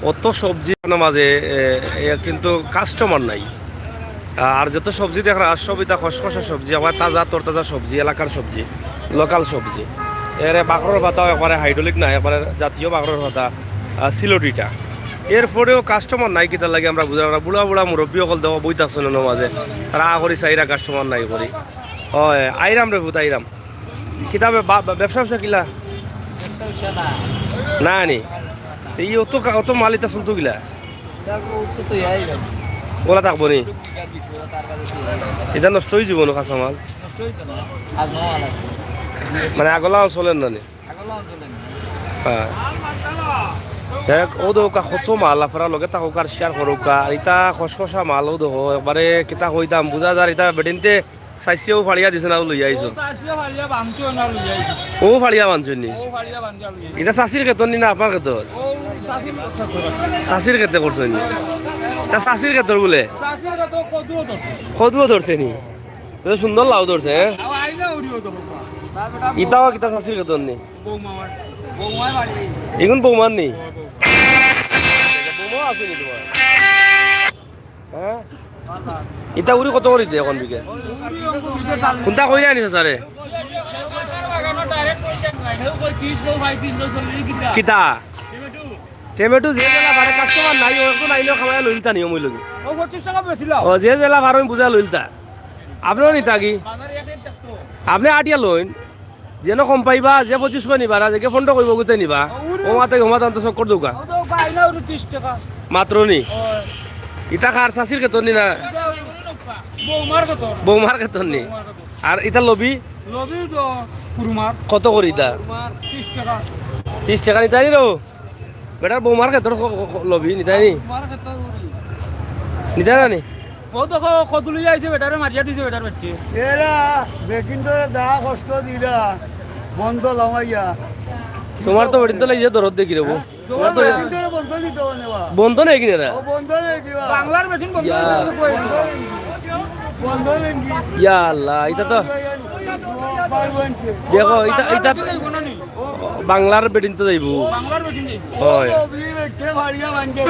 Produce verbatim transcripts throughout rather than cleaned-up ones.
অত সবজি মাঝে, এ, এ, কিন্তু কাস্টমার নাই। আর যত সবজি দেখরা, সব ইতা খসখসা সবজি, আবার তাজা, তরতাজা সবজি, এলাকার সবজি, লোকাল সবজি। এরে বাখরর পাতাও একবারে হাইড্রোলিক না, একবারে জাতীয় বাখরর পাতা, আহ, সিলটিটা। এরপরেও কাস্টমার নাই, কিতার লাগি আমরা বুঝলাম না। বুড়া বুড়া মুরব্বি অকল দেখো বই থাকছইন অনো মাঝে, তারা আ করি চাইরা কাস্টমার নাই করি। অয়, আইরাম রে পুত, আইরাম। কিতা বে-, বা-, বা-, ব্যবসা ব্যবসা কিলা? না নি। তে ই অত কা-, অত মাল ইতা চলতো কিলা? ওলা থাকবো নি? ইতা নষ্ট অই যিবো নু কাঁচা মাল। মানে আগলাও চলের না নি? হ্যাঁ। দেখ, ও দেখউক্কা কত মাল, আপনারা লগে থাকউক্কা আর শেয়ার করউক্কা। আর ইতা খসখসা মাল, ও দেখো, একবারে কিতা কইতাম, বুঝা যার ইতা বেটিন্তে চাইছে ও ফাড়িয়া দিছে না, ও লইয়া আইছো। ও চাইছে ফাড়িয়া বানছে না, লইয়া আইছে। ও ফাড়িয়া বানছে নি? ও ফাড়িয়া বানছে, লইয়া আইছে। ইতা চাচির খেতর নি না আপনার খেতর? ও চাচির খেতর। চাচির খেতে করছে নি? তা চাচির খেতর বুলে? চাচির খেতর কদুও ধরছে। কদুও ধরছে নি? তো সুন্দর লাউ ধরছে, হ্যাঁ? আও আইনা উড়িও তো বাবা। ইতাও কিতা চাচির খেতর নি? বৌমা আমার। বৌমায় বাড়ি। ইগুন বৌমার নি? বৌমা আছে নি তোমার? হ্যাঁ? ইতা উড়ি কত করি দে অখন বিকে? উড়ি অখন বিকে চাল। কুনটা কইরা আনিছে স্যারে? কিতা? টমেটো যে জেলা পারে কাস্টমার নাই, ও একজন আইলেও খাওয়াইয়া লইলতা নি, অমুই লগে। ও পঁচিশ টাকা বেচিলাম। ও যে জেলা পারো আমি বুঝা লইলতা। আপনেও নিতা কি? আপনে আটিয়া লইন। যেন কম পাইবা, যে পঁচিশ কই নিবা না, যে পনেরো কইব গুতে নিবা। ও মাতে ঘুমা দাম তো চক্কর দৌকা। ও তো ভাই না, ওরে ত্রিশ টাকা। মাত্র নি? ও। ইটা কার চাচির খেতর নি না? ইটা বৌমার খেতর। বৌমার খেতর নি? বৌমার খেতর। আর ইটা লবি? লবি তো কুরমার। কত করি ইটা? কুরমার ত্রিশ টাকা। ত্রিশ টাকা নিতাই নি রো? বেটার বৌমার খেতর খ-, খ-, খ-, লবি, নিতাই নি? বৌমার খেতর লবি। নিতাই না নি? ও দেখো, কদুলি আইছে, বেটারে মারিয়া দিছে, বেটার বেটি। এরা বেটিন্তরে যা কষ্ট দিরা, বন্ধ লামাইয়া। তোমার তো বেটিন্তরে ইয়ে দরদ দেখি রে বউ। তোমার তো বেটিন্তরে বন্ধ নিতে হবে না। বন্ধ নেই কিনে রা? ও বন্ধ নেই কি বা? বাংলার বেটিন বন্ধ ইয়া। নেই কি কই? বন্ধ নেই কি? বন্ধ নেই কি? ইয়া আল্লাহ, ইটা তো পারবেন কি? দেখো, ইটা, ইটা তো বাংলার বেটিন তো যাইবো। বাংলার বেটিন যাইবো। হয়। ও, বি বেটে বাড়িয়া বান্ধে।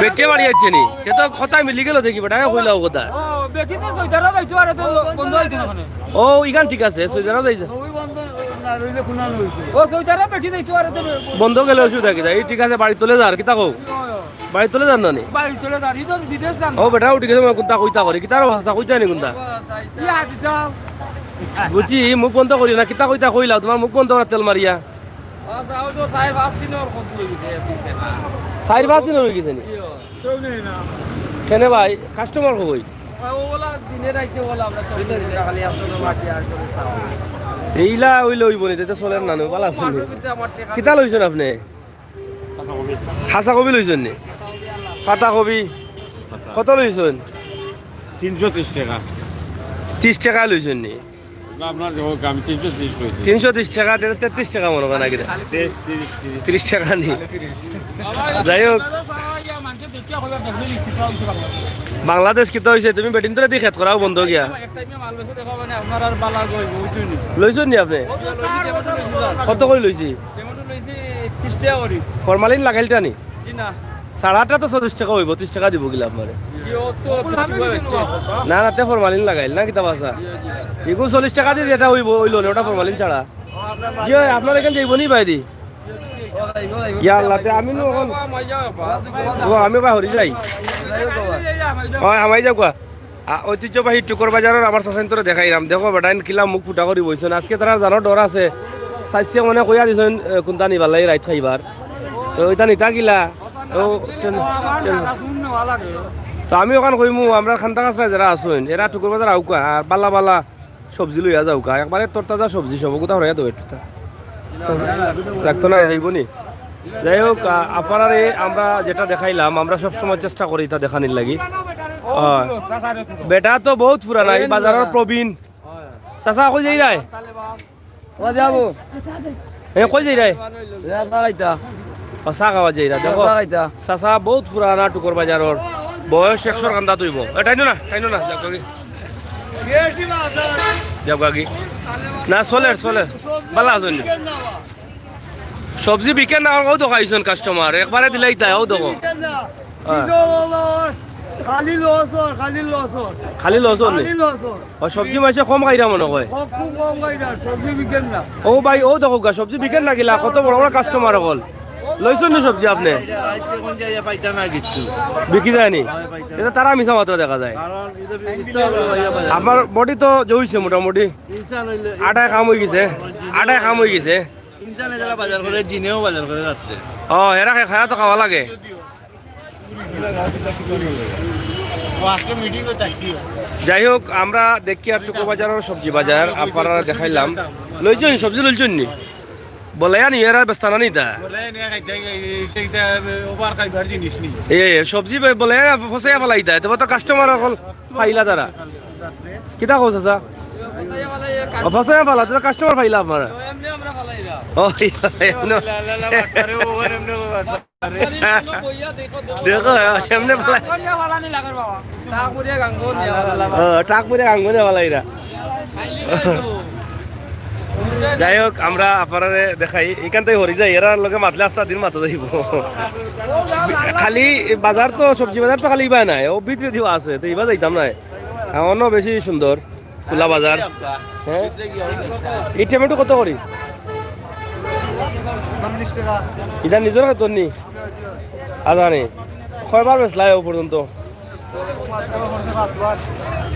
বেটে বাড়ি আছে নি? সে তো কথা মিলি গেল দেখি বেটা, কইলাও কথা। ও, বেটি তো সৈতারা যাইতো, আরে তো বন্ধ হইতো না ওখানে। ও, ইখান ঠিক আছে, সৈতারা যাইতো। ওই বন্ধ না রইলে কুনাল হইতো। ও, সৈতারা বেটি যাইতো, আরে তো বন্ধ গেলে অসুবিধা কিতা? এই ঠিক আছে, বাড়ি তুলে যার, কিতা কও? বাড়ি তুলে যার না নি? বাড়ি তুলে যার, ই তো বিদেশ যান। ও, বেটা উঠি গেছে, মানে কুনটা কইতা করি, কিতার অবস্থা কইতা নি কুনটা? ও, আচ্ছা, আচ্ছা। ইয়া, আচ্ছা। বুঝছি, মুখ বন্ধ করি না, কিতা কইতা কইলাও, তোমার মুখ বন্ধ করার তেল মারিয়া। আচ্ছা, ওই তো চার পাঁচ দিন ওর কত হয়ে গেছে, এক দিন দেখা। চার পাঁচ দিন হয়ে গেছে নি? কেউ নেই না। কেনে ভাই, কাস্টমার কই? ওলা দিনে রাইতে ওলা আমরা চব্বিশ ঘন্টা খালি আপনাদের মাটি আর করে চাও। এইলা অইলে অইবো নি, এতে চলের না, নি, বালা আছে নি। মাসের ভিতরে আমার টেকা কিতা লইছইন আপনে? হাছা কবি লইছইন নি? পাতা কবি কত লইছইন? তিনশো ত্রিশ টাকা। ত্রিশ টাকা লইছইন নি? না, আপনার যে হোক, আমি তিনশো ত্রিশ কইছি। তিনশো ত্রিশ টাকা, তে তেত্রিশ টাকা মনে হয় নাকি রে? তেইশ, তিরিশ, তিরিশ। ত্রিশ টাকা নি? যাই হোক, বাংলাদেশ কিতা হইছে? তুমি বেটিন্তরে দি খেত করাও বন্ধ গিয়া। লইছইন নি আপনে? কত করি লইছি? ফরমালিন লাগাইলতা নি? ছাড়াটা তো চল্লিশ টাকা অইবো, ত্রিশ টাকা দিবো কিলা আপনারে? না, না, তে ফরমালিন লাগাইল না, কিতা বাসা? ইগু চল্লিশ টাকা দি যেটা অইবো, অইলো না, ওটা ফরমালিন ছাড়া। জি অয়, আপনার এখান যাইবো নি বাইদি? ইয়া আল্লাহ, তে আমি নু অখন, ও, আমি বা হরি যাই। অয়, হামাই যাউক্কা। আ, ঐতিহ্যবাহী টুকর বাজারর আমার চাচাইন্তরে দেখাইরাম। দেখো বেটাইন কিলা মুখ ফুটা করি বইছইন। আজকে তারার জানো ডর আছে। চাইছে মনে কইয়া দিছইন, এ, কুনটা নিবার লাগি রাইত খাইবার। তো ইতা নিতা কিলা? ও, টেন-, টেন-, তো আমি অখান কইমু, আমরার খান্তা কাছরা যেরা আছইন, এরা টুকর বাজার আউক্কা, আর বালা বালা সবজি লইয়া যাউক্কা, একবারে তরতাজা সবজি সব, ওগুতা হরাইয়া দেও একটুতা। লাগতো না, যাইবো নি? যাই হোক, আ, আপনারারে আমরা যেটা দেখাইলাম, আমরা সব সময় চেষ্টা করি ইতা দেখানির লাগি। অয়। বেটা তো বউত পুরানা, ই বাজারর প্রবীণ। চাচা, কই যাইরায়? ও যাবো। এ, কই যাইরায়? ও, চা খাওয়া যাইরা, দেখো। চা খাইতা। চাচা বউত পুরানা টুকর বাজারর। বয়স একশোর কান্দাত অইবো। এ, টাইনো না, টাইনো না, যাউক্কা গি। যাউক্কা গি। না, চলের, চলের। বালা আছইন নি? সবজি বিকের না, অউ দেখো আইছইন কাস্টমার, একবারে দিলাইতা, অউ দেখো। বিকের না। হ্যাঁ। কিশোর বাবা, খালি লস অর, খালি লস অর। খালি লস অর নি? খালি লস অর। ও, সবজি মাসে কম খাইরা মনে কয়। ও, খুব কম খাইরা, সবজি বিকের না। ও ভাই, অউ দেখো গা, সবজি বিকের না কিলা, কত বড় বড় কাস্টমার অকল। লইছইন নি সবজি আপনে? আইতে কোন জায়গায় পাইতা না কিচ্ছু। বিকি যায় নি? হয়, পাইতা না। ইটা তারা মিছা মাতরা দেখা যায়। কারণ ইটা বিস্তার অইয়া বাজার। আমার বডি তো জইছে মোটামুটি। ইনসান অইলে আটায় কাম অই গেছে, আটায় কাম অই গেছে। ইনসানে যারা বাজার করে, জিনেও বাজার করে রাত্রে। ও, এরা খে-, খায়া তো খাওয়া লাগে। ও আজকে মিটিংও থাকবি। যাই হোক, আমরা দেখিয়ার টুকু বাজারর সবজি বাজার আপনারারে দেখাইলাম। লইছইন, সবজি লইছইন নি? বলে আনি, এরা বেস্তা না নিতা। বলে আনি, খাইতে, খাইতে, খাইতে, ওভার খাইবার জিনিস নি। এ, সবজি বে-, বলে আনি, ফসাইয়া ফালাইতা। এতে তো কাস্টমার অকল পাইলা তারা। কিতা কও চাচা? ও, ফসাইয়া ফালা, তো কাস্টমার পাইলা আপনারা? ও, এমনে। দেখো, এমনে ফালা। ও, ট্রাক ভরে গাঙ্গো নিয়া ফালাইরা। যাই হোক, আমরা আপনারারে দেখাই, ইখান থাকি হরি যাই, এরার লগে মাতলে আস্তা দিন মাতা যাইবো। খালি বাজার তো, সবজি বাজার তো খালি ইবায় নায়, অউ ভিতরে দিও আছে, তো ইবায় যাইতাম নায়। অনো বেশি সুন্দর। খোলা বাজার। হ্যাঁ? এই টমেটো কত করি? চল্লিশ টাকা। ইটা নিজর খেতর নি? আদা নি। কয়বার বেচলায় অউ পর্যন্ত?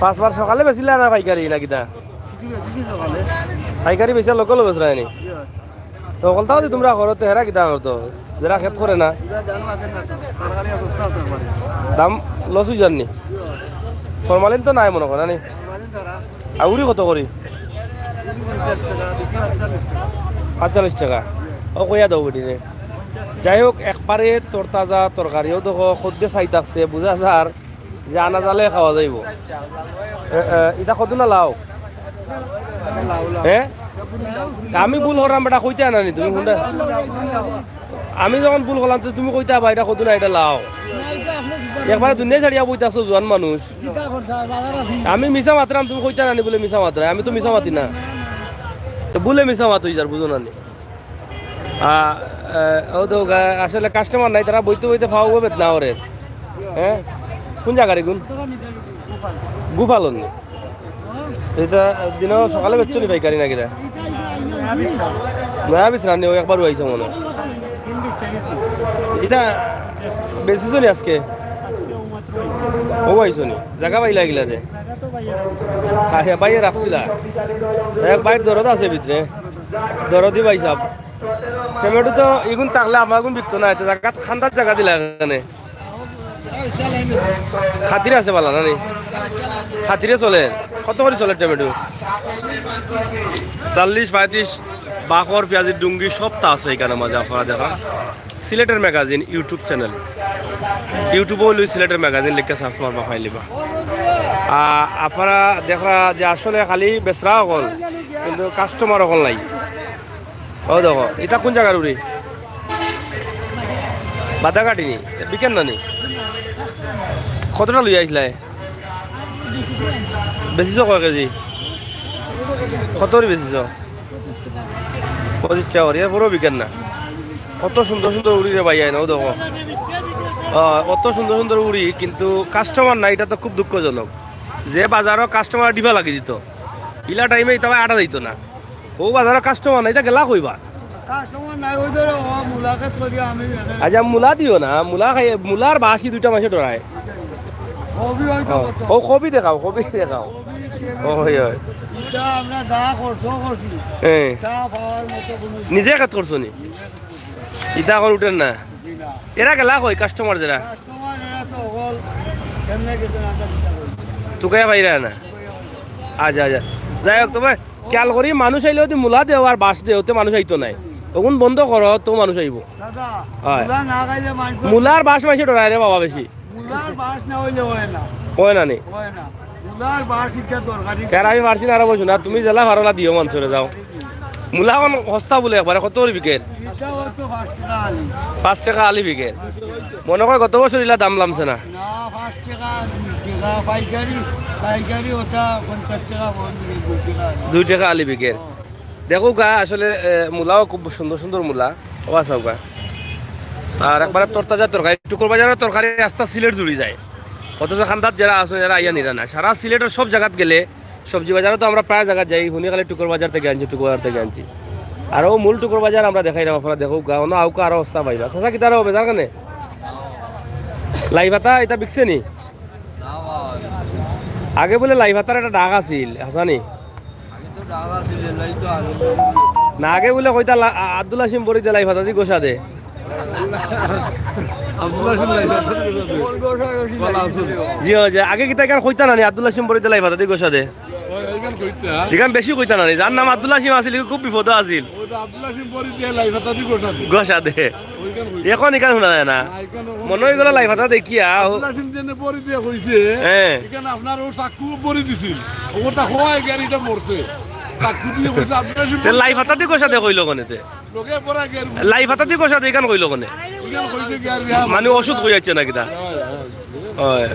পাঁচবার। সকালে বেচিলা না পাইকারি না কিতা? কিছু বেশি কি সকালে? পাইকারি বেচা লোকালও বেচরা নি? জি হয়। তো হকলতাও দি তুমরা করো, তে হেরা কিতা করতো? যেরা খেত করে না। এরা জানো আছে না তো, তরকারি আর সস্তা হতে পারে। দাম লস অই যার নি? ফরমালিন তো নাই মনে কয়, না নি? ফরমালিন ছাড়া। আর উরি কত করি? উরি পঞ্চাশ টাকা, বিক্রি আটচল্লিশ টাকা। আটচল্লিশ টাকা। ও কইয়া দাও বেটি রে। যাই হোক, একবারে তরতাজা তরকারি। অউ দেখো, খদ্দে চাই থাকছে, বুঝা যার যে আনা জালে খাওয়া যাইবো। এ, এ, ইটা কদু না লাউ? হ্যাঁ? তা আমি ভুল করলাম, বেটা, কইতা না নি তুমি কোনটা? আমি যখন ভুল করলাম, তো তুমি কইতা বা, ইটা কদু না, ইটা লাউ। একবারে দুনিয়া ছাড়িয়া বইতাছো, জোয়ান মানুষ। আমি মিছা মাতরাম, তুমি কইতা না নি বুলে মিছা মাতরায়, আমি তো মিছা মাতি না। তো বুলে মিছা মাত অই যার, বুঝো না নি? আ, আ, অউ তো গা-, আসলে কাস্টমার নাই, তারা বইতে বইতে পাও বেদনা করে। হ্যাঁ? কোন জাগার ইগুন? গুফালন নি? ইটা দিনো সকালে বেচছো নি পাইকারি না কিতা? নয়া বিচরা নি, অউ একবারউ আইছে মনে অয়। ইটা বেচিছো নি আজকে? অউ আইছো নি? জাগা পাইলা কিলা দে? হ্যাঁ, হ্যাঁ, বাইয়ে রাখছিলা। এক বাইর দরদ আছে ভিতরে। দরদি ভাই সাহেব। টমেটো তো ইগুন থাকলে আমার গুন বিকতো না, এতে জাগাত খান্দার জাগা দিলা এখানে। খাতিরে আছে বালা না নি? খাতিরে চলে। কত করি চলে টমেটো? চল্লিশ, পঁয়ত্রিশ, বাকর, পিয়াজির ডুঙ্গি সবতা আছে ইখানর মাঝে। আপনারা দেখরা সিলেটের ম্যাগাজিন YouTube চ্যানেল, YouTube-ও অইলো সিলেটের ম্যাগাজিন লিখিয়া সার্চ মারবা, পাইলিবা। আ, আপনারা দেখরা যে আসলে খালি বেচরা অকল, কিন্তু কাস্টমার অকল নাই। অউ দেখো, ইটা কোন জাগার উরি? বাদাকাটি নি? বিকের না নি? কতটা লইয়া আইছলায়? বেচিছো কয় কেজি? কত করি বেচিছো? পঁচিশ টাকা করি, এরপরেও বিকের না। কত সুন্দর সুন্দর উরি রে ভাই, আইন, অউ দেখো। আ, অত সুন্দর সুন্দর উরি, কিন্তু কাস্টমার নাই, ইটা তো খুব দুঃখজনক। যে বাজারো কাস্টমার ডিফা লাগি দিত, ইলা টাইমে ইতা ভাই আটা দিত না। অউ বাজারো কাস্টমার নাই, ইতা গেলা কইবা? কাস্টমার নাই, অউ ধরো, ও মুলাকাত করি আমি এখানে। আচ্ছা, মুলা দিও না, মুলা খাই, মুলার বাসি দুইটা মাসে ডরায়। কবি হয়তো ও, কত? ও কবি দেখাও, কবি দেখাও। কবি কি ও, হয়, হয়। ইটা আমরা যা খরচ করছি, হ্যাঁ। তা পাওয়ার মতো কোনো নিজে খেত করছো নি? ইতা এখন উঠের না? জি না। এরা গেলা কই, কাস্টমার যেরা? কাস্টমার এরা তো অকল কেমনে গেছে, আমরা চিন্তা করি। তুকাইয়া পাইরা না? আচ্ছা, আচ্ছা। যাই হোক, তবে খেয়াল করি, মানুষ আইলে যদি মুলা দেও আর বাঁশ দেও, তে মানুষ আইতো নায়। অগুন বন্ধ করো, তো মানুষ আইবো। দাদা, হয়। মুলা না খাইলে মানুষ মুলার বাঁশ মাইনষে ডরায় রে বাবা বেশি। মুলার বাঁশ না অইলে অয় না। অয় না নি? অয় না। মুলার বাঁশ ইটা দরকারি। কারণ আমি পারছি না আরো বসু না, তুমি যেলা পারো অলা দিও মানষরে যাও। মুলা অখন হস্তা বুলে একবারে, কত করি বিকের? ইটা অয়তো পাঁচ টাকা আলি। পাঁচ টাকা আলি বিকের। মনো কয় গত বছর ইলা দাম লামছে না। না, পাঁচ টাকা, দুই টাকা, পাইকারি, পাইকারি অটা পঞ্চাশ টাকা মন বিকে, দুই টাকা আলি। দুই টাকা আলি বিকের। দেখউক্কা, আসলে, এ, মূলাও খুব সুন্দর সুন্দর মূলা। ও আচ্ছা, ওগা। আর একবারে তরতাজা তরকারি, টুকর বাজারর তরকারি আস্তা সিলেট জুড়ি যায়। অথচ খান্দাত যেরা আছইন, এরা আইয়া নিরা না। সারা সিলেটর সব জাগাত গেলে, সবজি বাজারো তো আমরা প্রায় জাগাত যাই, হুনি খালি টুকর বাজার থাকি আনছি, টুকর বাজার থাকি আনছি। আর অউ মূল টুকর বাজার আমরা দেখাইরাম, আপনারা দেখউক্কা, অনো আউক্কা আরো অস্তা পাইবা। চাচা, কিতা রে, বেজার কেনে? লাই পাতা ইতা বিকছে নি? আগে বুলে লাই পাতার একটা ডাক আছিল, হাছা নি? না, আগে বুলে কইতা লা-, আ-, আব্দুল হাসিম বড়ি দে লাই পাতা দি গোসা দে। আব্দুল হাসিম লাই পাতা দি গোসা দে। জি, অয় যে, আগে কিতা ইখান কইতা না নি, আব্দুল হাসিম বড়ি দে লাই পাতা দি গোসা দে? ইখান বেশি কইতা না নি, যার নাম আব্দুল হাসিম আছিল, ইগু খুব বিপদো আছিল। গোসা দে। অখন ইখান হুনা যায় না। মনো অয় ইগুলা লাই পাতা দেখিয়া, ও আব্দুল হাসিম যেনে বড়ি দিয়া কইছে, হ্যাঁ। ইখান আপনার অউ চাক্কু বড়ি দিছিল। অটা হওয়ায় গিয়া ইটা মরছে। চাক্কু দিয়া কইছে আব্দুল হাসিম তে লাই পাতা দি গোসা দে কইলো কেনে তে? লগে পড়া গিয়া লাই পাতা দি গোসা দে ইখান কইলো কেনে? ইখান কইছে গিয়া মানে ওষুধ কইয়াইছে না কিতা? অয়।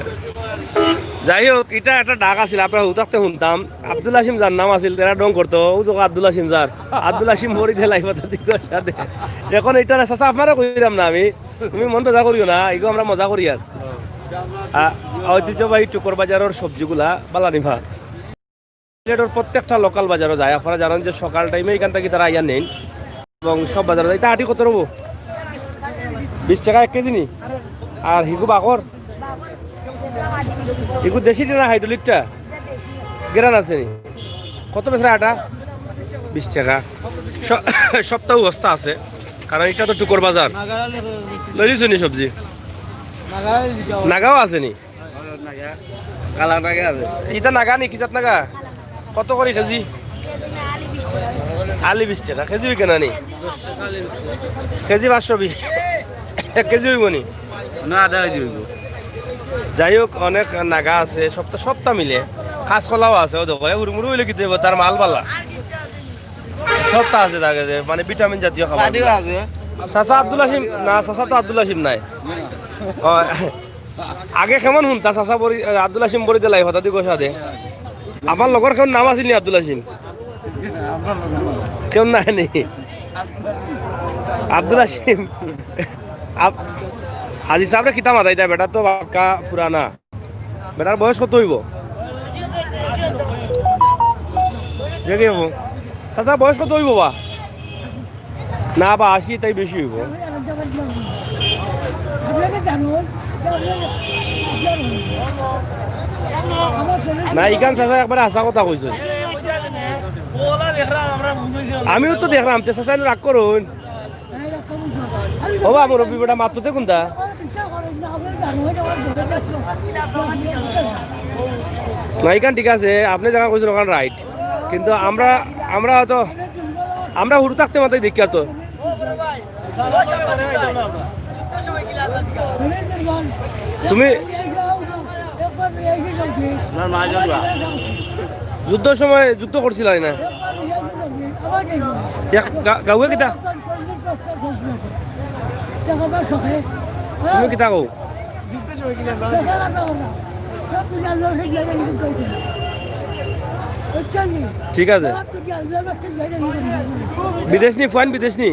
যাই হোক, ইটা একটা ডাক আছিল, আপনারা হুতাকতে হুনতাম। আব্দুল হাসিম যার নাম আছিল, তেরা ঢং করতো, অউ যে আব্দুল হাসিম যার। আব্দুল হাসিম বড়ি দে লাই পাতা দি গোসা দে। অখন ইটা না, চাচা, আপনারে কইরাম না আমি। তুমি মন বেজার করিও না, ইগু আমরা মজা করি আর। আ, ঐতিহ্যবাহী টুকর বাজারর সবজিগুলা বালা নিবা। সিলেটর প্রত্যেকটা লোকাল বাজারো যায়, আপনারা জানইন যে সকাল টাইমে ইখান থাকি তারা আইয়া নেইন এবং সব বাজারো যায়। ইতা আটি কত রবো? বিশ টেকা এক কেজি নি? আর হিগু বাকর? হিগু দেশিটা না হাইড্রোলিকটা? গেরান আছে নি? কত বেচরা আটা? বিশ টেকা। স-, সবতা অবস্থা আছে, কারণ ইটা তো টুকর বাজার। লইলিছো নি সবজি? নাগাও আছে নি? নাগা। কালা নাগা আছে। ইটা নাগা নি? কি জাত নাগা? কত করি কেজি? আলি বিশ টেকা। কেজি অইবো না নি? কেজি পাঁচশো বিশ। এক কেজি অইবো নি? না, আধা কেজি অইবো। যাই হোক, অনেক নাগা আছে, সবতা, সবতা মিলে। কাঁচকলাও আছে, অউ দেখো, এ হুরুমুরু অইলে কিতা অইবো, তার মাল বালা। সবতা আছে, তার কাছে, মানে, ভিটামিন জাতীয় খাবার। চাচা আব্দুল হাসিম, না, চাচা তো আব্দুল হাসিম নাই। ও, আগে কেমন হুনতা চাচা বড়ি, আব্দুল হাসিম বড়ি দে লাই পাতা দি গোসা দে? আমার লগর কেউর নাম আছিল নি আব্দুল হাসিম? কেউ নাই নি? আব্দুল হাসিম। আব-, হাজি সাবরে কিতা মাতাইতা, বেটা তো বাক্কা পুরানা। বেটার বয়স কত অইবো? দেখি অখন। চাচা, বয়স কত অইবো বা? না বা, আশি তাই বেশি অইবো। না, ইখান চাচা একবারে হাছা কথা কইছে। আমিও তো দেখরাম, তে চাচা এনে রাগ করইন। ও বা, মুরব্বি বেটা, মাততে কুনটা? না, ইখান ঠিক আছে, আপনে যেখান কইছইন অখান right, কিন্তু আমরা, আমরা তো, আমরা হুরু থাকতে মাত্রই দেখিয়ার তো। তুমি যুদ্ধর সময় যুদ্ধ করছিলায় না? এক গা-, গাউয়ে কিতা? তুমি কিতা কও? ঠিক আছে। বিদেশ নি, ফুয়াইন বিদেশ নি?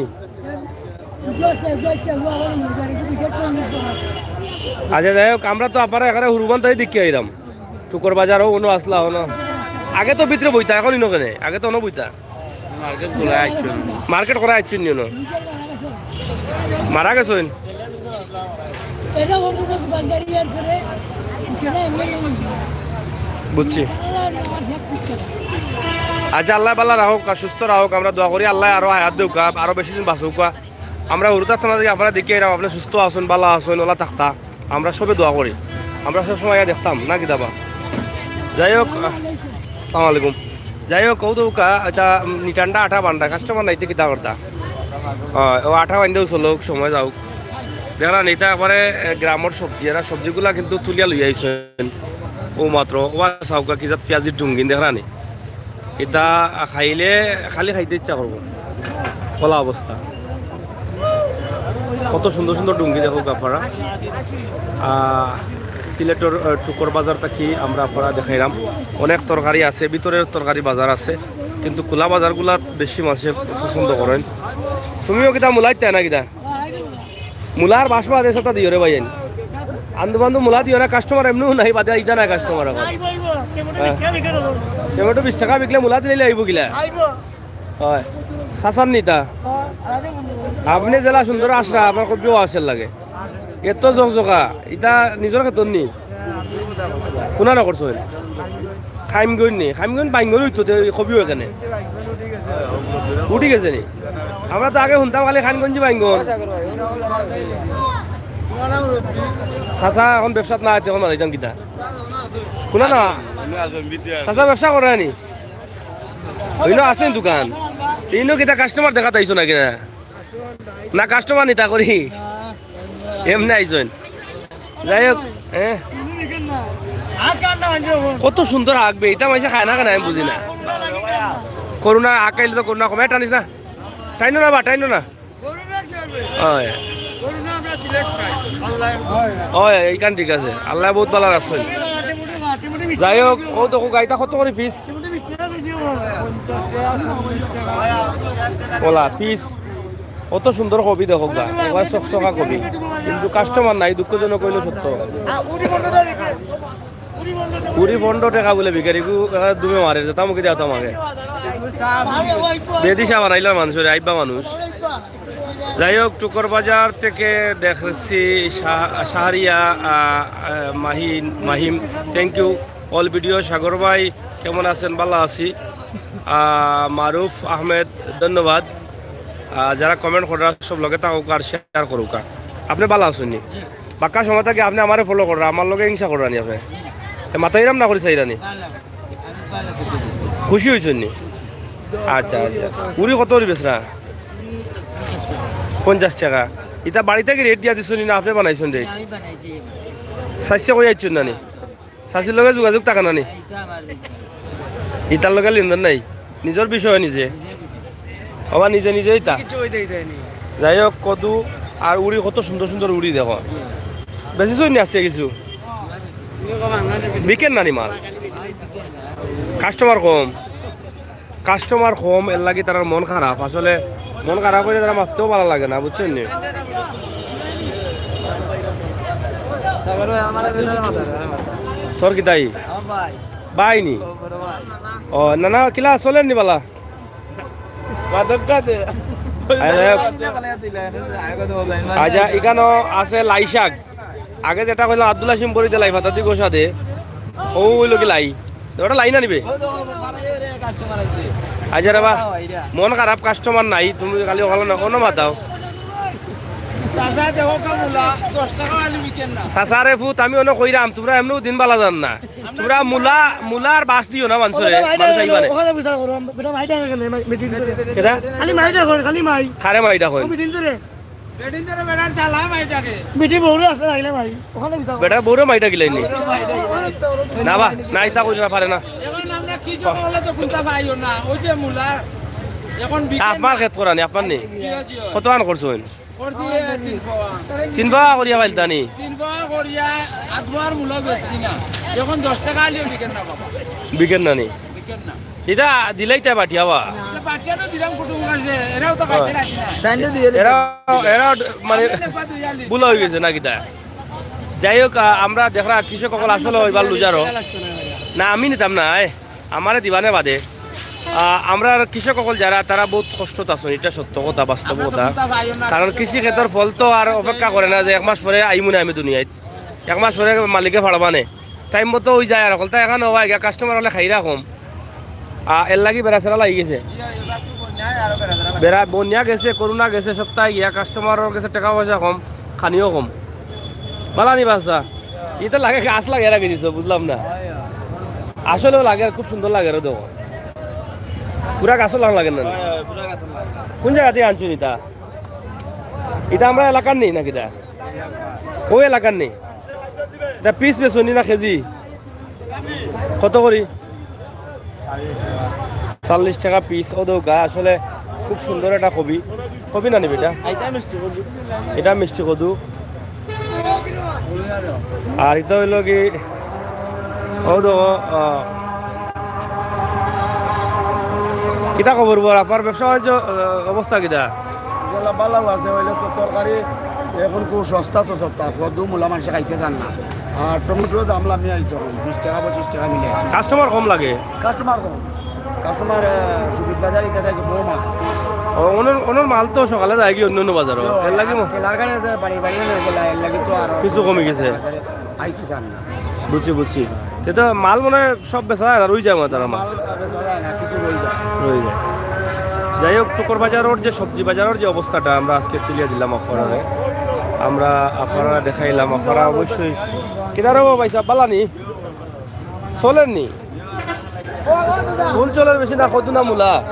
আচ্ছা, যাই হোক, আমরা তো আপারে এখানে হুরুবান তাই দেখিয়া আইলাম। টুকর বাজারও অনো আসলা, অনো। আগে তো ভিতরে বইতা, এখন ইনো কেনে? আগে তো অনো বইতা। মার্কেট করে আইছইন নি অনো? মারা গেছইন? বুঝছি। আচ্ছা, আল্লায় বালা রাখউক, সুস্থ রাখউক, আমরা দোয়া করি আল্লায় আরো হায়াত দেউক্কা, আরো বেশি দিন বাঁচাউক্কা। আমরা হুরুতার থানা থাকি আপনারা দেখিয়া আইলাম, আপনে সুস্থ আছইন, বালা আছইন, অলা থাকতা। আমরা সবে দোয়া করি, আমরা সব সময় আইয়া দেখতাম না কিতা বা। যাই হোক, আহ, আসসালামু আলাইকুম। যাই হোক, কও তো কা-, এটা, উম, নিটান্ডা আটা বান্ডা, কাস্টমার নাইতে কিতা করতা? অয়, ও আটা বান্ডেও চলউক, সময় যাউক। দেখরা নি, ইটা একবারে, এ, গ্রামর সবজি, এরা সবজিগুলা কিন্তু তুলিয়া লইয়া আইছইন। ও মাত্র, ও চাউক্কা কি জাত পিয়াজির ঢুঙ্গিন, দেখরা নি? ইটা খাইলে খালি খাইতে ইচ্ছা করবো। অলা অবস্থা। কত সুন্দর সুন্দর ঢুঙ্গি দেখউক্কা আপনারা। আহ, সিলেটর, আহ, টুকর বাজার থাকি আমরা আপনারা দেখাইলাম। অনেক তরকারি আছে, ভিতরের তরকারি বাজার আছে। কিন্তু খোলা বাজারগুলাত বেশি মানষে পছন্দ করইন। তুমিও কিতা মূলা ইতা না কিতা? মূলার বাঁশ বাদে সাথে দিও রে ভাই। আন্দু বান্দু মূলা দিও না, কাস্টমার এমনেও নাই, বাদে আইতা না কাস্টমার অখন। হ্যাঁ। টমেটো বিশ টেকা বিকলে মূলা দিলে আইবো কিলা? অয়। চাচার নি ইতা? আপনে যেলা সুন্দর আছরা, আপনার কবিও আছার লাগে। এত জকজকা, ইতা নিজর খেতর নি? কুনানো করছইন? খাইমগঞ্জ নি? খাইমগঞ্জ বাইঙ্গন অইতো তে কবিও এখানে। উঠি গেছে নি? আমরা তো আগে হুনতাম খালি খানগঞ্জি বাইঙ্গন। চাচা অখন ব্যবসাত নাই, অখন মারাইতাম কিতা? কুনানো? চাচা ব্যবসা করে নি? অইনো আছে দোকান। ইনো কিতা কাস্টমার দেখাত আইছো না কিনা? না কাস্টমার নিতা করি? এমনে আইছইন। যাই হোক, হ্যাঁ। কত সুন্দর হাক বে, ইতা মাইনষে খায় না কেনে আমি বুঝি না। করোনা হাক খাইলে তো করোনা কমে, টানিস না। টাইনো না বা, টাইনো না। অয়। অয়, ইখান ঠিক আছে। আল্লায় বউত ভালা রাখছইন। যাই হোক, অউ দেখো গাইটা কত করি পিস? OLA piece. অত সুন্দর কবি দেখো গা, একবার চকচকা কবি। কিন্তু কাস্টমার নাই, দুঃখজনক অইলো সত্য। কুড়ি পনেরো টেকা বুলে ভিখারি, গু-, এরা দুমে মারে, যেতা মুখে দেওয়া তো আমাকে। বেদিশা বানাইলার মানুষরে, আইবা মানুষ। যাই হোক, টুকর বাজার থেকে দেখছি শাহ-, শাহরিয়া, আহ, আহ, মাহিন, Mahim, thank you। All video, সাগর ভাই, কেমন আছেন? ভালা আছি। আহ, মারুফ আহমেদ, ধন্যবাদ। আহ, যারা comment কররা, সব লগে থাকুক আর share করুক। আপনে ভালা আছইন নি? বাক্কা সময় থাকি আপনে আমারে follow কররা, আমার লগে হিংসা কররা নি আপনে? এ, মাতাইরাম না করি চাইরা নি? খুশি অইছইন নি? আচ্ছা, আচ্ছা। উরি কত করি বেচরা? পঞ্চাশ টেকা। ইতা বাড়ি থাকি rate দিয়া দিছইন নি না আপনে বানাইছইন rate? চাইছে কই আইছইন না নি? চাচির লগে যোগাযোগ থাকে না নি? ইতার লগে লেনদেন নাই? নিজর বিষয় নিজে। ওবা নিজে নিজে ইতা। যাই হোক, কদু আর উরি কত সুন্দর সুন্দর উরি দেখো। বেশি চইন আজকে কিছু? বিকেন না নি মাল? কাস্টমার কম। কাস্টমার কম, এর লাগি তারার মন খারাপ। আসলে মন খারাপ অইলে তারা মাততেও ভালা লাগে না, বুঝছইন নি? সাগর ভাই, আমারে বেজার মাথা রে, আমার। তোর কিতা ই? আমার ভাই। ভাই নি? ও, বড় ভাই। ও, না, না, কিলা চলের নি ভালা? মাদক খাতে। আরে, আচ্ছা, ইখানো আছে লাই শাক। আগে যেটা কইলাম আব্দুল হাসিম বড়ি দে লাই পাতা দি গোসা দে, ও অইলো কি লাই? ওটা লাই না নিবে? আচ্ছা রে বা, মন খারাপ, কাস্টমার নাই, তুমি খালি ওখানে না, অনো মাতাও। চাচা, দেখো কা মুলা, দশ টেকা আলু বিকেন না। চাচা রে ফুত, আমি অনো কইরাম, তুমরা এমনেও দিন বালা যার না। তুমরা মুলা, মুলার বাঁশ দিও না মানষরে, ওখানে মাইটা মানুষ আইবা না। ওখানে বিচার করো, বেটা মাইটা কেনে, মিটিং করে। কেটা? খালি মাইটা কর, খালি মাই। কারে মাইটা কইন? ও মিটিং করে। বেটিন ধরে বেটার জ্বালা মাইটাকে। বেটি বউরে আছে আইলে ভাই, ওখানে বিচার করো। বেটার বউরে মাইটা কিলাইন নি? না বা, না, ইতা কইরা পারে না। এখন আমরা কি জন্য বলে তো কোনটা পাইও না, ওই যে মুলার। এখন বিকেল আপনার খেত করা নি, আপনার নি? জিও, জিও। কত আন করছইন? করছি, এ, তিন পোয়া। তিন পোয়া করিয়া পাইলতা নি? তিন পোয়া করিয়া আদমার মুলা বেচছি না। এখন দশ টেকা আলিও বিকেন না বাবা। বিকেন না নি? বিকেন না। ইতা দিলাইতা বাটিয়া বা? ইতা বাটিয়া তো দিলাম কুটুম কাছে, এরাও তো খাইতে রাজি না। তাইন তো দিয়ে দিলাম। এরা, এরা মানে আমি দেখবা দুই আলি। ভুল অই গেছে না কিতা? যাই হোক, আ, আমরা দেখরা কৃষক অকল আসলে অইবার লুজারও। না, আমি নিতাম না, আয়। আমারে দিবানে বাদে। আ, আমরার কৃষক অকল যারা, তারা বউত কষ্টত আছইন, ইটা সত্য কথা, বাস্তব কথা। কারণ কৃষি ক্ষেতর ফল তো আর অপেক্ষা করে না যে এক মাস পরে আইমু না আমি দুনিয়াত। এক মাস পরে মালিকে ফাড়বা নে। টাইম মতো অই যায় আর অকলতা এখান অওয়া গিয়া কাস্টমার অকলে খাইরা কম। আ, এর লাগি বেড়া ছেড়া লাগি গেছে। বেড়া বন্যা গেছে, করোনা গেছে, সপ্তাহে গিয়া কাস্টমারর গেছে টেকা পয়সা কম, খানিও কম। বালা নি বাচ্চা? ইতা লাগে গাছ লাগে রাখি দিছো, বুঝলাম না। আসলেও লাগে, খুব সুন্দর লাগে রে দেখো। পুরা গাছও লাগান লাগে না? কোন জাগা থাকি আনছো ইতা? ইতা আমরার এলাকার নি না কিতা? অউ এলাকার নি? ইতা পিস বেচইন নি না কেজি? কত করি? চল্লিশ টেকা পিস। অউ দেখো গা, আসলে খুব সুন্দর একটা কবি। কবি না নি বেটা? এটা মিষ্টি কদু। এটা মিষ্টি কদু। আর ইতা অইলো কি, অউ দেখো, আহ, কিতা খবর বর? আপনার ব্যবসা বাণিজ্য, আহ, অবস্থা কিতা? ইনশাআল্লাহ ভালা আছে, অইলে তো তরকারি এখন খুব সস্তা তো সস্তা, কদু মূলা মানষে খাইতে চায় না। আর টমেটো দাম লামি আইছে এখন, বিশ টেকা, পঁচিশ টেকা মিলে। কাস্টমার কম লাগে? কাস্টমার কম। কাস্টমার, আহ, সুবিধ বাজার ইটা থাকি কম আর। ও, অনর, অনর মাল তো সকালে যায়গি অন্য অন্য বাজারো, এর লাগি ম- ঠেলার গাড়ি আছে, বাড়ি বাড়ি নিয়ে গেলে, এর লাগি তো আর কিছু কমে গেছে। বাজারে আইতে চায় না। বুঝছি, বুঝছি। তে তো মাল মনে হয় সব বেচা যায় না, রই যায় মাত্র আমার। মাল বেচা যায় না, কিছু রই যায়। রই যায়। যাই হোক, টুকর বাজারর যে সবজি বাজারর যে অবস্থাটা আমরা আজকে তুলিয়া দিলাম আপনারারে, আমরা আপনারারে দেখাইলাম, আপনারা অবশ্যই। কিতা রে ভাই সাহেব, ভালা নি? চলের নি? ফুল চলের বেশি না, কদু না মূলা?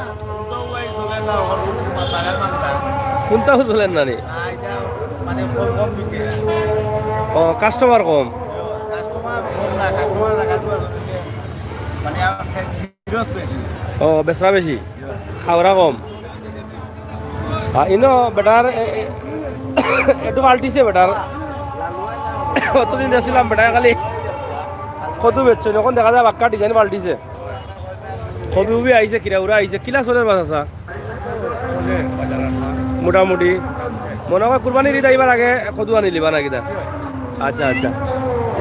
কুনটাও চলের না নি? ও, কাস্টমার কম। ও, বেচরা বেশি, খাওরা কম। আর ইনো বেটার এ-, এ-, একটু পাল্টিছে বেটার। অতদিন দেখছিলাম বেটায় খালি কদু বেচছইন, অখন দেখা যায় বাক্কা ডিজাইন পাল্টিছে। কবি উবি আইছে, কিরা উরা আইছে, কিলা চলের বা চাচা? মোটামুটি। মনে হয় কুরবানির ঈদ আইবার আগে কদু আনিলিবা না কিতা? আচ্ছা, আচ্ছা।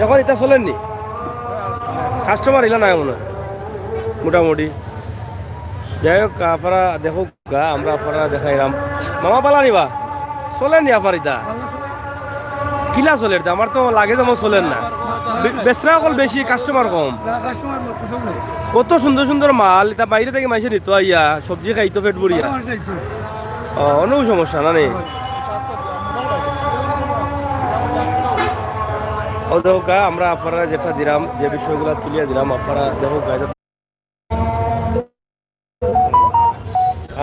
অখন ইতা চলের নি? কাস্টমার ইলা নাই মনে হয়। মোটামুটি। যাই হোক, আপনারা দেখউক্কা, আমরা আপনারারে দেখাইরাম। মামা ভালা নি বা? চলের নি আপনার ইতা? কিলা চলের তে? আমার তো লাগে যেমন চলের না। বে-, বেচরা অকল বেশি, কাস্টমার কম। না, কাস্টমার না, কুনটাও নাই। অত সুন্দর সুন্দর মাল, ইতা বাইরে থাকি মানষে নিতো আইয়া, সবজি খাইতো পেট ভরিয়া। আমার খাইতো। ও, অন্য সমস্যা না নি? ও দেখউক্কা, আমরা আপনারারে যেটা দিলাম, যে বিষয়গুলা তুলিয়া দিলাম, আপনারা দেখউক্কা,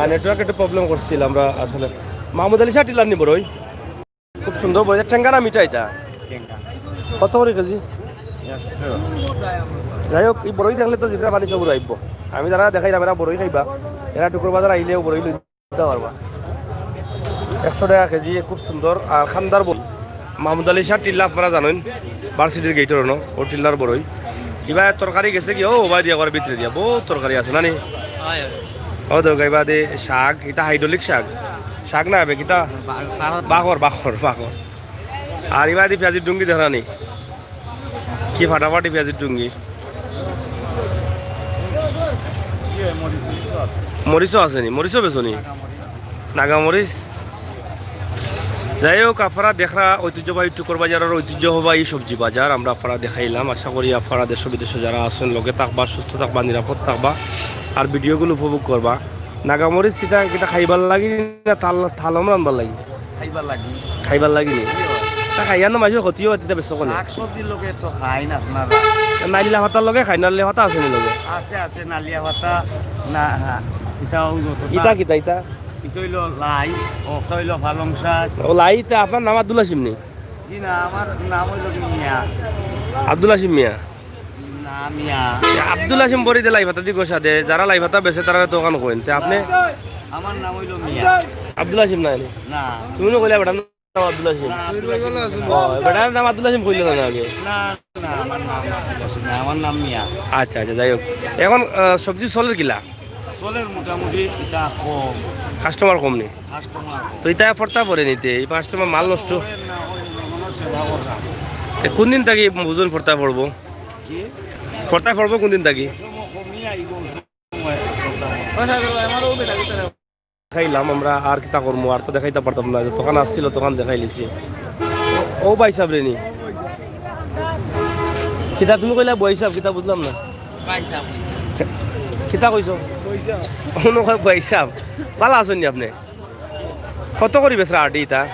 আর নেটওয়ার্ক একটু প্রবলেম করছিল। আমরা আসলে মাহমুদ আলী শাহ টিলার নি বড়ই, খুব সুন্দর বড়ই, টেঙ্গা না মিঠা ইতা? টেঙ্গা। কত করি কেজি? একশো। যাই হোক, ই বড়ই দেখলে তো জিভর পানি সবর আইবো। আমি যারা দেখাইরাম, এরা বড়ই খাইবা, এরা টুকর বাজার আইলেও বড়ই লইতা পারবা। একশো টেকা কেজি, খুব সুন্দর। আর খান্দার বড়ই, মাহমুদ আলী শাহ টিল্লা আপনারা জানইন, ভার্সিটির গেইটর অনো, অউ টিল্লার বড়ই। ইবা তরকারি গেছে কি, ও ভাই দিয়া করে ভিতরে দিয়া, বউত তরকারি আছে, না নি? ও দেখউক্কা, ইবাদে শাক, ইতা হাইড্রোলিক শাক। শাক না হবে, কিতা? বাখর, বাখর, বাখর। আর ইবাদে পিয়াজির ডুঙ্গি দেখরা নি? কি ফাটাফাটি পিয়াজির ডুঙ্গি। মরিচও আছে নি? মরিচও বেচো নি? নাগা মরিচ। যাই হোক, আপনারা দেখরা ঐতিহ্যবাহী টুকর বাজারর ঐতিহ্যবাহী সবজি বাজার আমরা আপনারারে দেখাইলাম। আশা করি আপনারা দেশ বিদেশো যারা আছইন লগে থাকবা, সুস্থ থাকবা, নিরাপদ থাকবা, আর ভিডিওগুলো উপভোগ করবা। নাগা মরিচ ইতা কিতা খাইবার লাগি না তাল, তালম রানবার লাগি? খাইবার লাগি। খাইবার লাগি নি? তা খাইয়া না মানষর ক্ষতি অয়, ইতা বেচো কেনে? শাক সবজির লগে তো খাইন আপনারা। নালিয়া পাতার লগে খাইন, নালিয়া পাতা আছে নি লগে? আছে, আছে, নালিয়া পাতা, না, ইতা অউ যত ইতা কিতা ইতা? ইতা অইলো লাই, অটা অইলো পালং শাক। ও লাই, তে আপনার নাম আব্দুল হাসিম নি? জি না, আমার নাম অইলো কি মিয়া। আব্দুল হাসিম মিয়া? না, মিয়া। আব্দুল হাসিম বড়িতে লাই পাতা দি গোসা দে, যারা লাই পাতা বেচে তারা তো অখান কইন। তে আপনে? আমার নাম অইলো মিয়া। আব্দুল হাসিম না নি? না। তুমি না কইলা বেটার নাম আব্দুল হাসিম? না, আব্দুল হাসিম না। ও, বেটার নাম আব্দুল হাসিম কইলা না আগে? না, না, আমার নাম আব্দুল হাসিম না, আমার নাম মিয়া। আচ্ছা, আচ্ছা, যাই হোক। অখন, আহ, সবজি চলের কিলা? চলের মোটামুটি, ইতা কম। কাস্টমার কম নি? কাস্টমার কম। তো ইতা পড়তা পড়ে নি তে, ই কাস্টমার মাল নষ্ট। পড়ে না, ওই মনে হয় সেবা করলাম। এ, কোন দিন থাকি বুঝইন পড়তা পড়বো? জি? পড়তা পড়বো কোন দিন থাকি? সময় কমই আইবো, সময় করতাম। দেখাইলাম আমরা, আর কিতা করমু, আর তো দেখাইতাম পারতাম না, যতখান আসছিল ততখান দেখাইলিছি। ও ভাই সাহেব রে নি? কিতা তুমি কইলা ভাই সাহেব, কিতা বুঝলাম না। ভাই সাহেব কইছি। কিতা কইছো? অনো কয় ভাই সাহেব। ভালা আছইন নি আপনে? কত করি বেচরা আটি ইতা?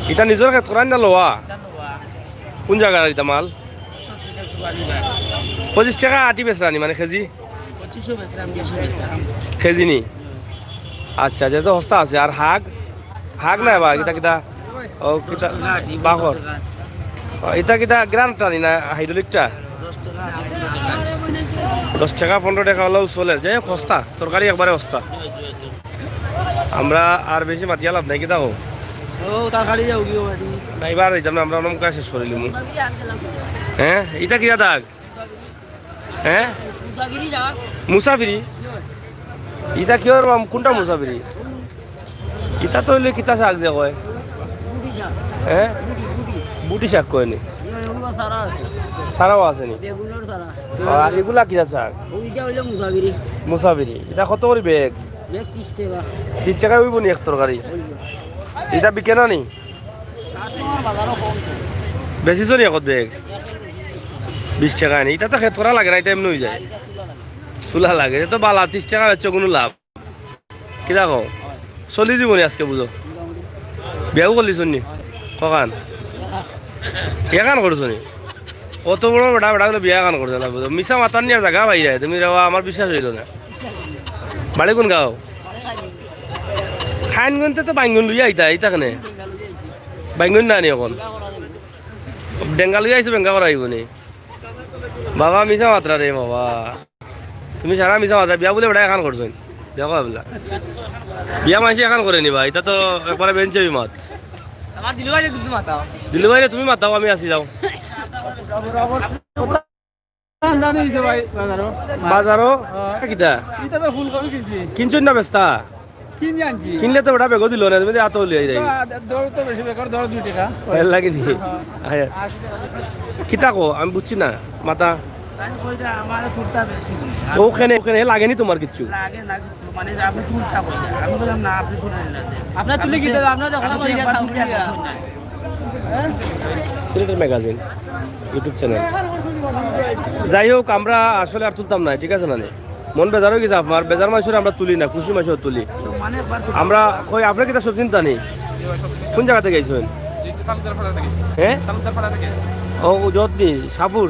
ইতা নিজর খেত করার না লওয়া? ইতা লওয়া। কোন জাগার ইতা মাল? পঁচিশ টেকা আটি বেচরা নি মানে কেজি? পঁচিশও বেচলাম, বিশও বেচলাম। কেজি নি? আচ্ছা, আচ্ছা, তো হস্তা আছে। আর হাগ? হাগ না বা, কিতা, কিতা? ও, কিতা? দশ টেকা আটি, বাখর। দশ টেকা। ও, ইতা কিতা গ্রান্ট আনি না হাইড্রোলিকটা? দশ টেকা আটি, পনেরো টেকা আটি। দশ টেকা, পনেরো টেকা অইলেও চলের। যাই হোক, হস্তা। তরকারি একবারে হস্তা। আমরা আর বেশি মাতিয়া লাভ নাই, কিতা কও? ও, তরকারি যাও গিয়ে বাড়ি। না, ইবার যাইতাম না, আমরা অনমকা শেষ করিলিমু। হ্যাঁ, ইতা কিতা দাগ? হ্যাঁ? মুসাফিরি? ইটা কিওর মাম, কুনটা মুসাফিরি? ইটা তো অইলে কিতা শাক যে কয়? বুটি শাক। হ্যাঁ? বুটি, বুটি। বুটি শাক কয় নি? ইয়ে, ওগুলো সারা আছে। সারাও আছে নি? বেগুনর সারা। আর ইগুলা কিতা শাক? ওইটা অইলো মুসাফিরি। মুসাফিরি। ইটা কত করি ব্যাগ? ব্যাগ তিরিশ টেকা। তিরিশ টেকায় অইবো নি এক তরকারি? অইবো। ইটা বিকে না নি? কাস্টমার বাজারও কম তো। বেচিছো নি এখন ব্যাগ? বিশ টেকা নি? ইটা তো খেত করা লাগে না, ইটা এমনে অইযায়। ইটা তুলা লাগে। তুলা লাগে, ইটা তো বালা, তিরিশ টেকা বেচছো কুনু লাভ। কিতা কও? চলি যিবো নি আজকে বুঝো? বিয়াও করলিছো নি? কখান? এখান করছো নি? অত বড় বেটা, বেটা অইলে বিয়া এখান করছো না বুঝো? মিছা মাতার নিয়ে জাগা পাই যায়, তুমি রেবা, আমার বিশ্বাস অইলো না। বাড়ি কুন গাঁও? খাইনগঞ্জে তো বাইঙ্গন লইয়া আইতা, আইতা কেনে? বাইঙ্গন না নি এখন? ডেঙ্গা লইয়া আইছো, বেঙ্গা করা অইবো নি? বাবা, মিছা মাতরা রে বাবা। তুমি সারা মিছা মাতরা, বিয়া বুলে বেটা এখান করছো নি? দেখো এবলা। বিয়া মানষে এখান করে নি বা, ইটা তো একবারে বেঞ্চে মাত। আমার দিলু ভাইরে তুমি মাতাও। দিলু ভাইরে তুমি মাতাও, আমি আছি, যাও। আমদানি অইছে ভাই, বাজারও। বাজারও? হ্যাঁ। কিতা? ইটা তো ফুলকপি কিনছি। কিনছো না বেচতা? কিনি আনছি। কিনলে তো বেটা বেগও দিলো না, তুমি তো এত লিয়ে যাই। তো, দর তো বেশি, বেকার দর দুই টেকা। ভয় লাগে নি? হ্যাঁ। আয়। আর কিতা কো? আমি বুঝছি না। মাথা। আমি কই যে আমার তুলতা বেশি। ওখানে, ওখানে লাগে নি তোমার কিচ্ছু? লাগে না কিচ্ছু। মানে যে আপনি তুলতা কই যে? আমি বললাম, "না, আপনি তুলেন না যে।" আপনার তুলে কি দেবে? আপনার যখন আমি বলি, একবার "থাম, তুলে তুলে আসুন না।" সিলেটের ম্যাগাজিন, YouTube চ্যানেল। যাই হোক, আমরা আসলে আর তুলতাম না, ঠিক আছে না নি? মন বেজার অই গেছে আপনার, বেজার মানষরে আমরা তুলি না, খুশি মানষরে তুলি। আমরা কই, আপনে কিতা সবজি নিতা নি? কুন জাগা থাকি আইছইন? হ্যাঁ? ও, যত নি, সাপুর।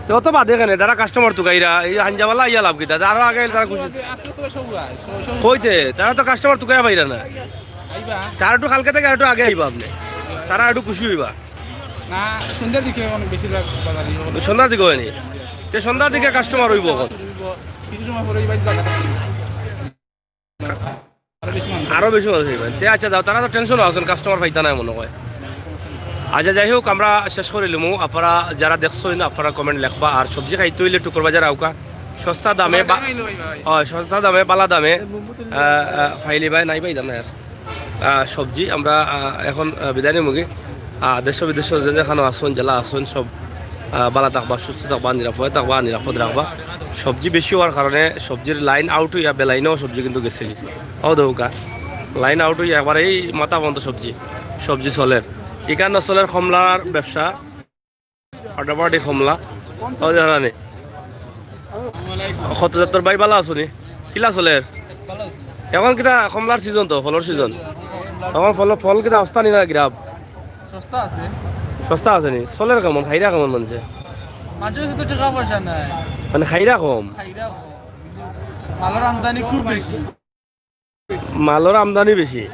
তে অত বাদে কেনে, তারা কাস্টমার তুকাইরা, এই হাঞ্জাবালা আইয়া লাভ কিতা? আরো আগে আইলে তারা খুশি। কইতে, তারা তো কাস্টমার তুকাইয়া পাইরা না। তারা একটু কালকে থাকি আর একটু আগে আইবা আপনে, তারা একটু খুশি অইবা। না, সন্ধ্যার দিকে অনেক বেশিরভাগ বাজারই অয়। সন্ধ্যার দিকে অয় নি? তে সন্ধ্যার দিকে কাস্টমার অইবো অখন। কিছু সময় পরে এই বাড়ির জায়গাটা আরো বেশি মানুষ। আরো বেশি মানুষ অইবা। তে আচ্ছা, যাও, তারা তো টেনশনও আছইন, কাস্টমার পাইতা নায় মনো অয়। আচ্ছা, যাই হোক, আমরা শেষ করিলিমু। আপনারা যারা দেখছইন, আপনারা comment লেখবা। আর সবজি খাইতে অইলে টুকুর বাজার আউক্কা, সস্তা দামে বা-, অয়, সস্তা দামে, বালা দামে, আহ, আহ, পাইলিবায়, নাই পাইতাম না আর। আহ, সবজি আমরা, আহ, এখন, আহ, বিদায় নিমুগি। আহ, দেশ বিদেশ যে যেখানো আছইন, জেলা আছইন, সব, আহ, বালা থাকবা, সুস্থ থাকবা, নিরাপদে থাকবা, নিরাপদ রাখবা। সবজি বেশি অওয়ার কারণে সবজির লাইন আউট অইয়া বেলাইনও সবজি কিন্তু গেছে। ও দৌকা, লাইন আউট অইয়া একবারে এই মাথা পর্যন্ত সবজি, সবজি চলের। ইখানো চলের কমলার ব্যবসা। ফাটাফাটি কমলা। ও জানা নি। কত জাতর ভাই, বালা আছো নি? কিলা চলের? এখন কিতা কমলার সিজন তো, ফলর সিজন। এখন ফল, ফল কিতা সস্তা নি না গিরাব? সস্তা আছে। সস্তা আছে নি? চলের কেমন? খাইরা কেমন মানষে? মানষর কাছে তো টেকা পয়সা নাই। মানে খাইরা কম? খাইরা কম। মালর আমদানি খুব বেশি। মালর আমদানি বেশি।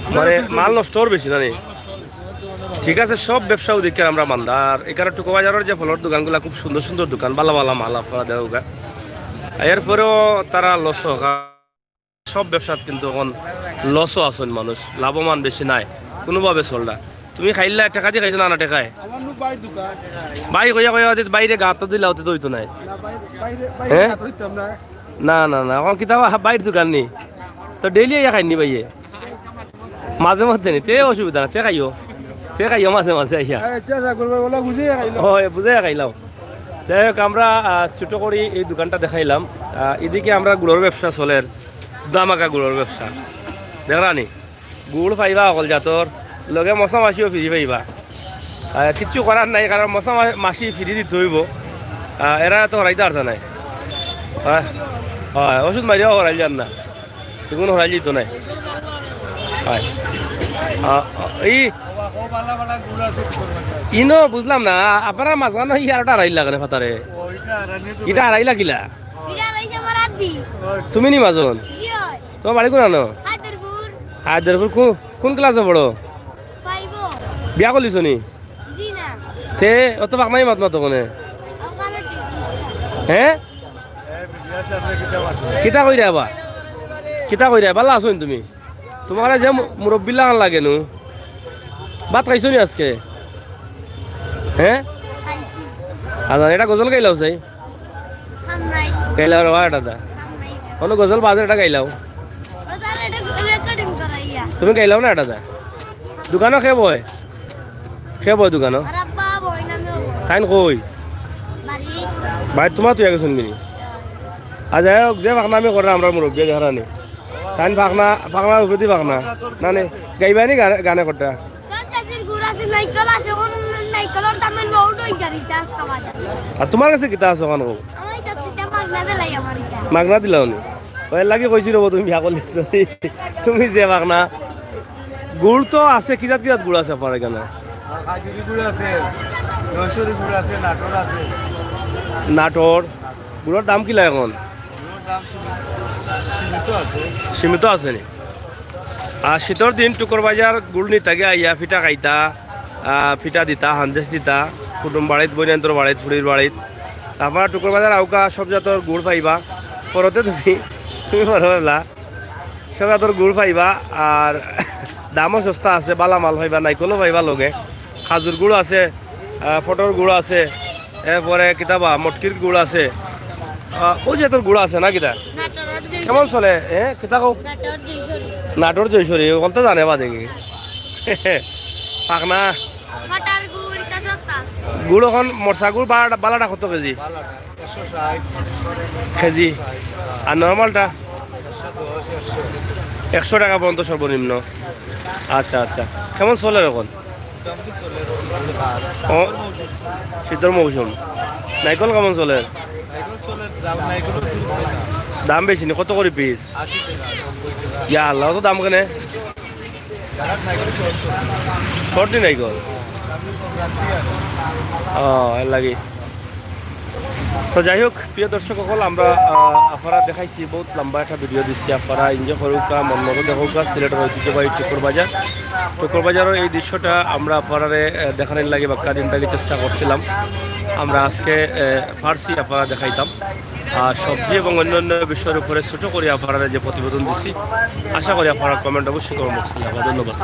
মানে মাল নষ্টর বেশি না নি? ঠিক আছে, সব ব্যবসাও দেখি আমরা মান্দার। ইখানো টুকু বাজারর যে ফলর দোকানগুলা খুব সুন্দর সুন্দর দোকান, বালা বালা মাল আপনারা দেউক্কা। এরপরেও তারা লস অয়। সব ব্যবসাত কিন্তু অখন লসও আছইন মানুষ, লাভবান বেশি নাই, কুনুভাবে চলরা। তুমি খাইলা টেকা দি খাইছো না, না টেকায়? আমার নু ভাইর দোকান। ভাই কইয়া কইয়া দিত, ভাইরে গাত দিলাও তে তো অইতো নায়। না, ভাই, ভাইরে, ভাইরে হ্যাঁ? গাত দিতাম না। না, না, না, অখন কিতা বা ভাইর দোকান নি? তো ডেইলি আইয়া খাইন নি ভাইয়ে? মাঝে মধ্যে নি, তে অসুবিধা না, তে খাইও। তে খাইও মাঝে মাঝে আইয়া। হ্যাঁ, চেষ্টা করবো, ওলা বুঝে খাইলাম। অয়, বুঝে খাইলাম। যাই হোক, আমরা, আহ, ছোট করি এই দোকানটা দেখাইলাম। আহ, এদিকে আমরা গুড়র ব্যবসা চলের, দামাকা গুড়র ব্যবসা। দেখরা নি? গুড় পাইবা অকল জাতর, লগে মশা মাছিও ফ্রি পাইবা। আহ, কিচ্ছু করার নাই, কারণ মশা মা-, মাছি ফ্রি দিতে অইবো। আহ, এরা তো হরাইতা পারতা নায়। অয়, অয়, ওষুধ মারিয়াও হরাইল যার না, ইগুন হরাইল যাইতো নায়। অয়। আহ, ই ইনো বুঝলাম না, আপনারা মাঝখানো ই আরোটা হারাইলা কেনে ফাতারে? ইটা হারাইলা কিলা? ইটা হারাইছে আমার আদি। তুমি নি মাজন? জি অয়। তোমার বাড়ি কুনানো? হায়দরপুর। হায়দরপুর। কু-, কুন ক্লাসে পড়ো? ফাইভো। বিয়া করলিছো নি? জি না। তে অত বাকমাই মাত মাতো কেনে? ওখানে টিকিস। হ্যাঁ? কিতা কইরা বা? কিতা কইরা? বালা আছো নি তুমি? তোমারে যে মু-, মুরব্বির লাখান লাগে নু। ভাত খাইছো নি আজকে? হ্যাঁ? খাইছি। আচ্ছা, এটা গজল গাইলাও চাই। খাম নাই। গাইলাও রে বা এটা দা। কোনো গজল বাজে, এটা গাইলাও। তুমি গাইলাও না এটা দা? দোকানো কে বয়? কে বয় দোকানো? তাইন কই? ভাই, তোমার তুই আগে শুনবি নি? আর যাই হোক, যে ফাকনা আমি করে আমরা মুরব্বী হারানি। তাইন ফাকনা, ফাকনা উপেদি ফাকনা। না নে, গাইবা নি গানে, গানে কটা? সব জাতির গুড় আছে, নাইকল আছে, কোন নাইকলর দামে লোড হই গাড়িতে আসতে পারে। আর তোমার কাছে কিতা আছে ওখান কো? আমার কাছে মাগনা দিলাই আমার এটা। মাগনা দিলাও নি? ওই লাগি কইছি রবো তুমি বিয়া করলে। তুমি যে ফাকনা। গুড় তো আছে, কি জাত কি জাত গুড় আছে আপনার এখানে? খাজুরি গুড় আছে, জয়সরি গুড় আছে, নাটোর আছে। নাটোর। গুড়র দাম কিলা এখন? গুড়র দাম সীমিত, সীমিত আছে। সীমিত আছে নি? আর শীতর দিন টুকুর বাজার গুড় নিতাগে আইয়া ফিটা খাইতা, আহ, ফিটা দিতা, হান্দেশ দিতা, কুটুম বাড়িত, বইনান্তর বাড়িত, ফুড়ির বাড়িত। তারপর টুকুর বাজার আউকা সব জাতর গুড় পাইবা। পরতে তুমি, তুমি বড় হলা। সব জাতর গুড় পাইবা, আর দামও সস্তা আছে, বালা মাল পাইবা, নাইকলও পাইবা লগে, খাজুর গুড় আছে, আহ, ফটর গুড় আছে, এরপরে কিতাবা মটকির গুড় আছে, আহ, ওই জাতর গুড় আছে না কিতা? নাটোরর জয়সরি। কেমন চলে? এ, কিতা কও? নাটোরর জয়সরি। নাটোরর জয়সরি, ওখান তো জানে বা দেখি। পাকনা। ফটার গুড়, ইটা সস্তা। গুড় এখন মরসা গুড় বালাটা, বালাটা কত কেজি? বালাটা একশো ষাট। কেজি। আর নরমালটা? একশো দশ, একশো। একশো টাকা পর্যন্ত সর্বনিম্ন। আচ্ছা, আচ্ছা। কেমন চলে এখন? মোটামুটি চলে, মোটামুটি ভালো। ও, শীতর মৌসুম। শীতর মৌসুম। নাইকল কেমন চলে? নাইকল চলে, দাম, নাইকল অত দাম। দাম বেশি নি, কত করি পিস? আশি টাকা, নব্বই টাকা। ইয়া আল্লাহ, অত দাম কেনে? জাগাত নাইকল শর্ট তো। শর্ট নি নাইকল? সামনে সংক্রান্তি আর। ও, এর লাগি। তো যাই হোক, প্রিয় দর্শক সকল, আমরা, আহ, আপনারা দেখাইছি, বহুত লম্বা একটা ভিডিও দিছি। আপনারা এনজয় করুকা, মন মতো দেখুকা, সিলেটের ঐতিহ্যবাহী টুকুর বাজার। টুকুর বাজারের এই দৃশ্যটা আমরা আপনারারে, আহ, দেখানোর লাগি বাক্কা দিন থাকি চেষ্টা করছিলাম। আমরা আজকে, আহ, পারছি আপনারা দেখাইতাম। আর সবজি এবং অন্যান্য বিষয়ের উপরে ছোট করে আপনারা যে প্রতিবেদন দিছি, আশা করি আপনারা কমেন্ট অবশ্যই করবেন। ধন্যবাদ।